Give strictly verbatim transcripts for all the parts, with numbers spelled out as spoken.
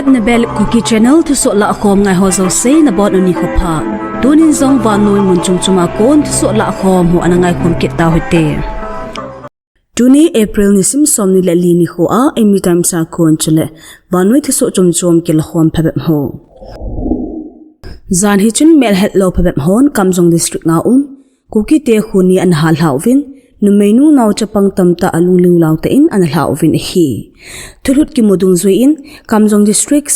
Nabel Kuki Channel thusoh lahkhom ngai ho jouse nabonun nikho pha. Tunin jong vannoi mun chom chom a kon thusoh lahkhom ho ana ngaikhom kit tau hite. Tuni April nisim somni le li nikho a Eimi Times a kon chule vannoi thusoh chom chom kilakhom phabep ho. Janhi chun melhetlou phabep hon Kamjong District a um Kukite kho ni ana hallha uvin, numeinu nao chapang tamtah alungliu lau tah in ana lha uvin ahi. Thulhut kimu dungjuiyin Kamjong District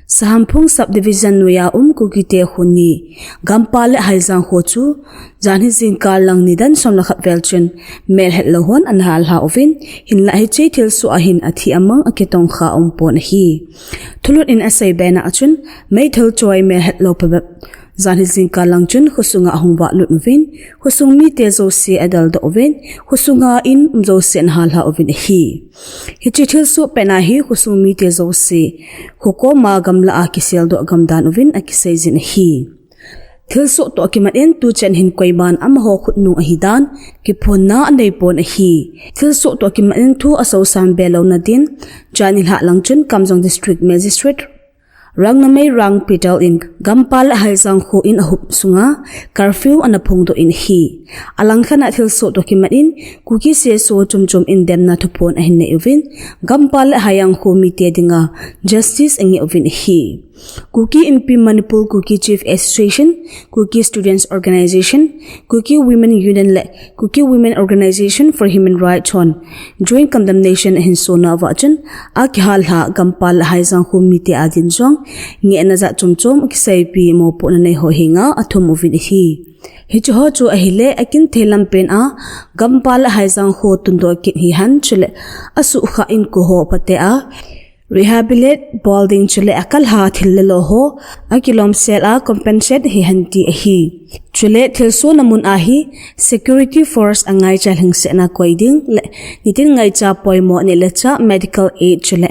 Sahamphung Subdivision noiya um Kukite kho ni Gampal le Haijang kho chu janhi jingkah lang nidan som le khat vel chun melhetlou hon ana hallha uvin, hinlah hiche thilsoh a hin athi amang akitongkha aumpon ahi. Thulhut in asei bena a chun meithal choi melhetlou phabep janhi jingkah lang chun khosunga ahung vahlut uvin, khosung mite jouse adeldoh uvin, khosunga in um jouse ana hallha uvin ahi. Hiche thilsoh pena hi khosung mite jouse khokoma gamla a kiseldoh gamdan uvin akiseijin ahi. Thilsoh toh kimat in tuchan hin koiman amaho khutnung ahidan kiphonna aneipon ahi. Thilsoh toh kimat in thu asosan belouna din janhi lhah lang chun Kamjong District Magistrate Rangnamei Rangpital in Gampal le Haijang kho in ahup sunga curfew ana phongdoh in ahi. Alangkhat a thilsoh toh kimat in Kuki CSO chomchom in demna thuphon ahin nei uvin, Gampal le Haijang kho mite dinga justice ange uvin ahi. Kuki Inpi Manipur, Kuki Chief Association, Kuki Students Organisation, Kuki Women Union le Kuki Women Organisation for Human Rights hon joint condemnation ahin sona uva chun, akihallha Gampal le Haijang kho mite adin jong ngehna jat chomchom akiseipi mopohna nei ho henga athum uvin ahi. Hiche ho chu ahile akinthei lampen a Gampal le Haijang kho tundoh kit hihen chule asuhkhah in kho ho phatea rehabilitate bol ding chule akalha thil le lo ho akilomsel a compensate hihen ti ahi. Chule thilsohna mun a hi security force angaicha lhingsetna koi ding le nitin ngaicha poimo neh le chah medical aid chule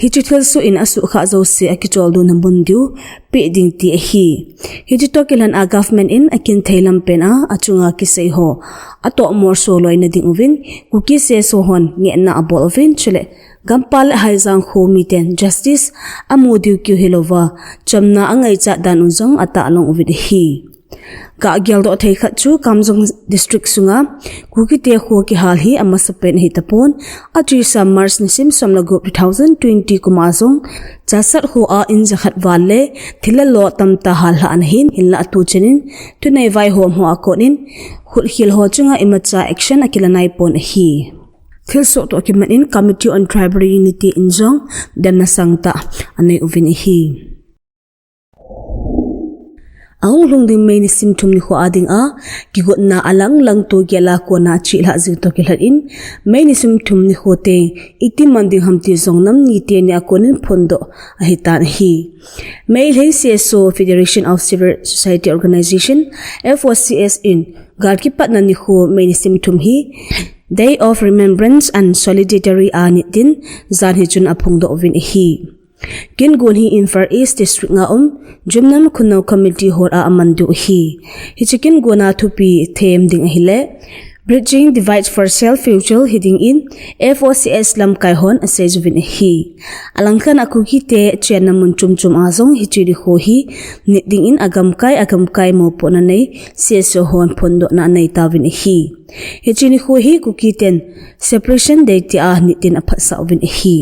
hiche thilsoh in asuhkhah jouse akicholdo na mun diu peh ding ti ahi. Hiche toh kilhon a government in akinthei lampen a achunga kisei ho atoh morso loina ding uvin Kuki CSO hon ngehna abol uvin chule Gampal le Haijang kho miten justice amu diu kiu hilouva chamna angaichat dan u jong atahlong uvin ahi. Gageldoh thei khat chu Kamjong District sunga Kukite kho kihal hi amasapen ahi tapon, achesa March nisim som le gup two thousand twenty kum a jong Chassad kho a in jakhat val le thil le lo tamtah hallha ana hin, hinlah tuchan in thunei vaihom ho a kon in khutkhel ho chunga imacha action akila naipon ahi. Thilsoh toh kimat in Committee on Tribal Unity in jong demna sangtah anei uvin ahi. Ahung lhung ding May nisim thum nikho a dinga kigotna alang lang toh gel a kona achehlhah jing toh kilhon in May nisim thum nikho teng iti man ding ham ti jong nam niteni a kon in phondoh ahitan ahi. Meitei CSO, Federation of Civil Society Organisation, FOCS in gal kipatna nikho May nisim thum hi Day of Remembrance and Solidarity a nit din janhi chun aphongdoh uvin ahi. Kingon hi Imphal East District a um Jumnam Khunou Community Hall a aman diu ahi. Hiche kingona thupi them ding ahile Bridging Divide for Self Future hiding in FOCS lamkai hon asei uvin ahi. Alangkhat a Kukite chenna mun chomchom a jong hiche nikho hi nit ding in agamkai agamkai mopohna nei CSO hon phondohna anei tauvin ahi. Hiche nikho hi Kukiten Separation Day tia nit din aphatsah uvin ahi.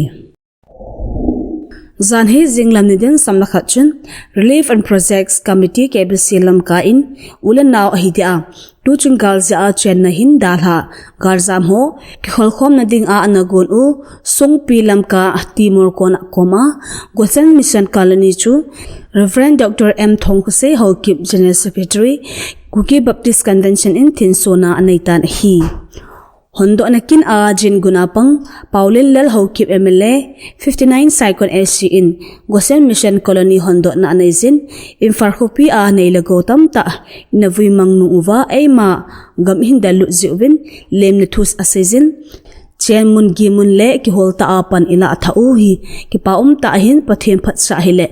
Janhi jinglam nidan som le khat chun Relief and Projects Committee, KBC lamkai in u le nao ahi dia tuchung gal jeh a chenna hin dalha galjam ho kikholkhomna dinga ana gon u Songpi Lamka Timor kona koma Goshen Mission Colony chu Reverend Doctor M Thongkhosei Haokip, General Secretary, Kuki Baptist Convention in thinsona anei tan ahi. Hondohna kin a Jingun a pang Paolenlal Haokip, MLA fifty nine Saikon AC in Goshen Mission Colony hondohna anei jin, Imphal khopi a nei le gou tamtah in avui mang nung uva eima gam ihin dellut jeh uvin lemna thu asei jin, chen mun gim mun le kihol tah a pan ilah thah u hi kipa um tah ahin, Pathen phatsah hile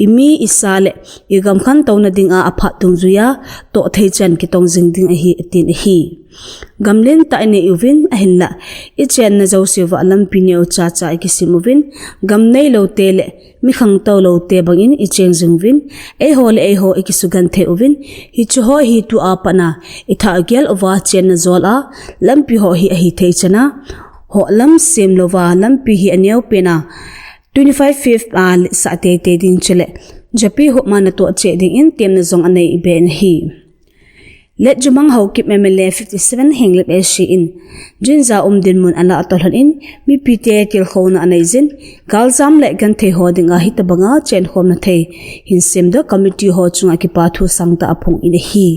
imi isa le igam khantouna dinga aphat dungjuiya toh thei chan kitong jing ding ahi atin ahi. Gam lentah inei uvin, ahinlah ichenna jouseuva lampi neocha cha ikisem uvin, gam neilou te le mi khangtou lou te bangin icheng jing uvin, eiho le eiho ikisugenthei uvin, hiche ho hi tua pat a ithah gel uva chenna jol a lampi ho hi ahithei chan a, holam sem louva lampi hi aneopen a twenty-five feet a letsah teitei ding chule japi hop ma natoh cheh dingin temna jong anei be in ahi. Letjumang Haokip M L A fifty-seven Henglep Ashi in jinja um dinmun alah toh lhon in mipite tilkhouna anei jin, galjam le genthei ho dinga hitobanga chenkhomna thei hin semdoh committee ho chunga kipa thu sangtah aphong in ahi.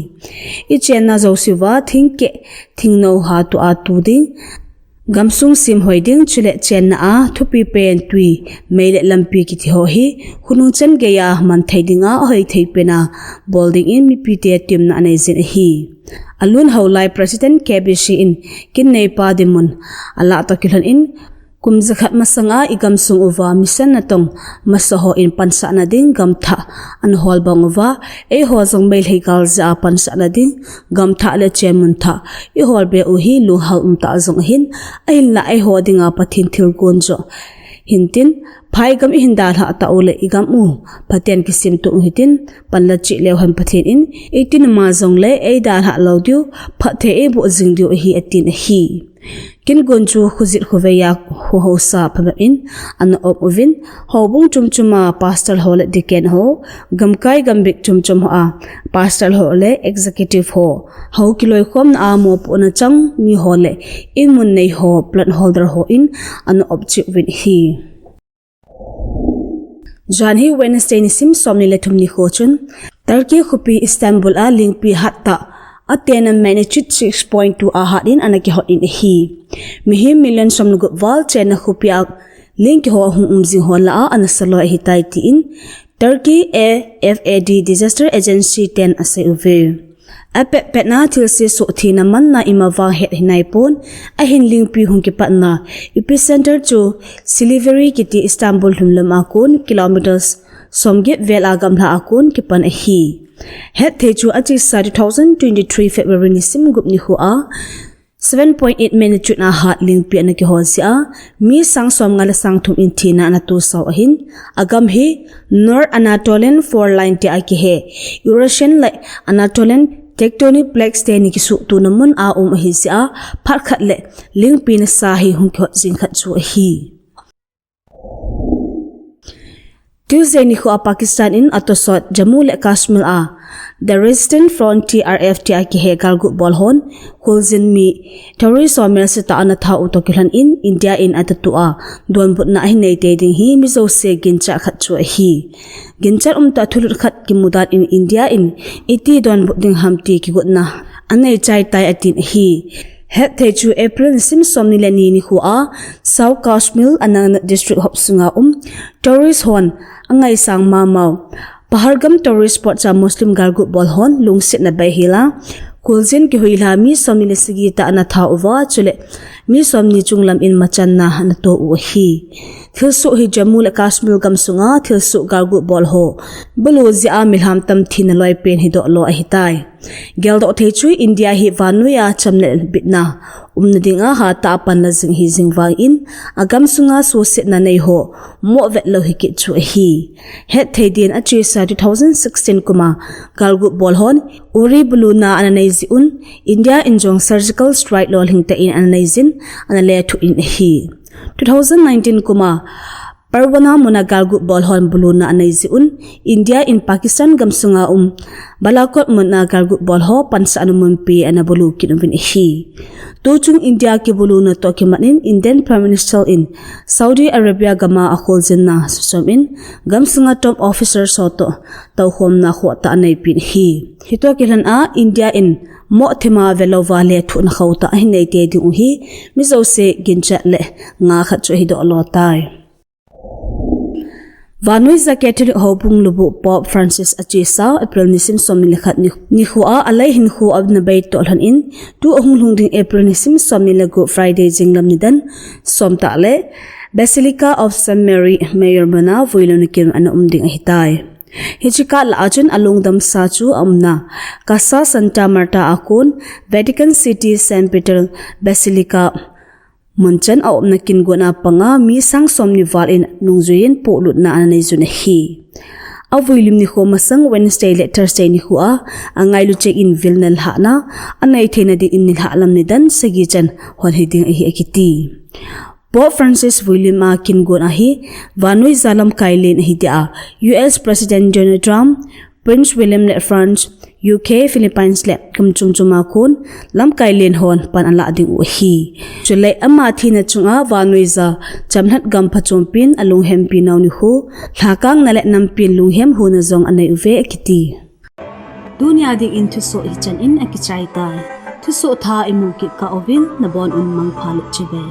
Ichenna jouseuva thingkeh thingnou ha tua tu ding, gamsung semhoi ding chule chenna a thupi pen tui, mei le lampi kiti ho hi khonung chan geiya manthei dinga ahoithei pen a bol dingin mipite temna anei jin ahi. Alun Haolai President K B C in kin neipa dinmun alah toh kilhon in, kum jakhat masanga igamsung uva mission natong masa ho in pansahna ding gamthah ana hol bang uva, eiho jong Meitei gal jeh a pansahna ding gamthah le chenmun thah ihol be u hi lunghang umtah jong ahin, ahinlah eiho dinga Pathen thilgon joh hintin, phaigam ihin dalhah tah u le igam u phaten kisemtoh u hitin, panla cheh leu hen Pathen in eitinuma jongle eidalhah lou diu phatthei eiboh jing diu ahi, atin ahi. Kin gon chu khojet khoveiya kho haosa phabep in ana um uvin, houbung chomchoma pastor ho le deacon ho, gamkai gambih chomchom hoa pastor ho le executive ho, hou kiloikhomna a mopohna chang mi ho le inmun nei ho, plant holder ho in ana um cheh uvin ahi. Jan hi Wednesday nisim somni le thum nikho chun Turkey khopi Istanbul a lingpi hattah atena magnitude six point two ahat in ana kihot in ahi. Mihem million somlegup val chenna khopi a ling kiho ahung um jing ho lah a ana saloi ahitai tin Turkey A F A D Disaster Agency ten asei uve. Apetpetna thilse sohthina manna ima vang het hinaipon, ahin lingpi hung kipatna epicenter chu Silivri kiti Istanbul lhumlam a kon kilometers somget vel a gamla a kon kipan ahi. Hetthei chu achesa two thousand twenty-three February nisim gup nikho a seven point eight magnitude ahat lingpi ana kihot jeh a mi sang somnga le sang thum in thina ana tosah u ahin, agam hi North Anatolian Fault Line tia kihe, Eurasian le Anatolian tectonic plates teni kisuhtona mun a um ahi jeh a phat khat le lingpi nasa hi hung kihot jing khat chu ahi. Tuesday nikho a Pakistan in atosot Jammu le Kashmir a The Resistance Front, T R F tia kihe galguh bol hon kholjin mi terrorist ho melsetah a ana that u toh kilhon in India in atatoh a donbutna ahin neitei ding hi mi jouse ginchat khat chu ahi. Ginchat umtah thulut khat kimudan in India in iti donbut ding ham ti kigotna anei chaitai atin ahi. Hetthei chu April nisim somni le ni nikho a South Kashmir Anantnag District hop sunga um terrorist hon angaisang mamau Pahalgam terrorist spot cha Muslim galguh bol hon lungsetna beihela kholjin kihuilha mi somni le sagi tah ana that uva chule mi somni chunglam in machanna ana toh u ahi. Thilsoh hi Jammu le Kashmir gamsunga thilsoh galguh bol ho bulu jeh a milham tam thina loipen hidoh lo ahitai. Geldoh thei chu India hi vannoiya cham le bitna umna dinga hatah a panla jing ahi jing vangin agamsunga suhsetna nei ho moh vet lou hikit chu ahi. Hetthei din achesa two thousand sixteen kuma galguh bol hon Uri buluna ana nei jeh un India in jong surgical strike lolhing tah in ana nei jin ana lethuh in ahi. Two thousand nineteen kuma Parwana muna galguh bol hon buluna anei jeh un India in Pakistan gamsunga um Balakot muna galguh bol ho pansahna munpi ana bulu kit uvin ahi. Tuchung India kibuluna toh kimat in Indian Prime Minister in Saudi Arabia gama akholjinna suchom in gamsunga top officers ho toh toukhomna khohtah aneipin ahi. Hitoh kilhon a India in moh thima velouva lethuhna khohtah ahin neitei ding u hi mi jouse ginchat le nga khat chu ahidoh lo tai. Vannoija Catholic houbung lubuh Pope Francis achesa April nisim somni le khat ni, nikho a alei hinkho ana bei toh lhon in, tu ahung lhung ding April nisim somni le gup Friday jinglam nidan somtah le Basilica of Saint Mary Major muna vuilouna kin ana um ding ahitai. Hiche kah lah a chun alungdamsa chu aumna Casa Santa Marta a kon Vatican City Saint Peter Basilica munchan a umna kin gon a panga mi sang som ni val in nungjui in pohlutna ana nei jun ahi. Avui lim nikho masang Wednesday le Thursday nikho a angailu cheh in vil na lhahna anei theina din in nilhah lam nidan sagi chan hon hiding ahi akiti. Pope Francis vui lim a kin gon ahi, vannoi ja lamkai len ahi dia, U S President Donald Trump, Prince William le France, U K, Philippines le kum chom chom a kon lamkai len hon pan alah ding u ahi. Chule ama thina chunga vannoi ja chamlhat gam phachompin alunghempi nau nikho, lhakang na le nampin lunghem huna jong anei uve akiti. Tunia dingin thusoh hichan in akichai tai. Thusoh thah imu kit kah uvin nabon un mangpha le chibai.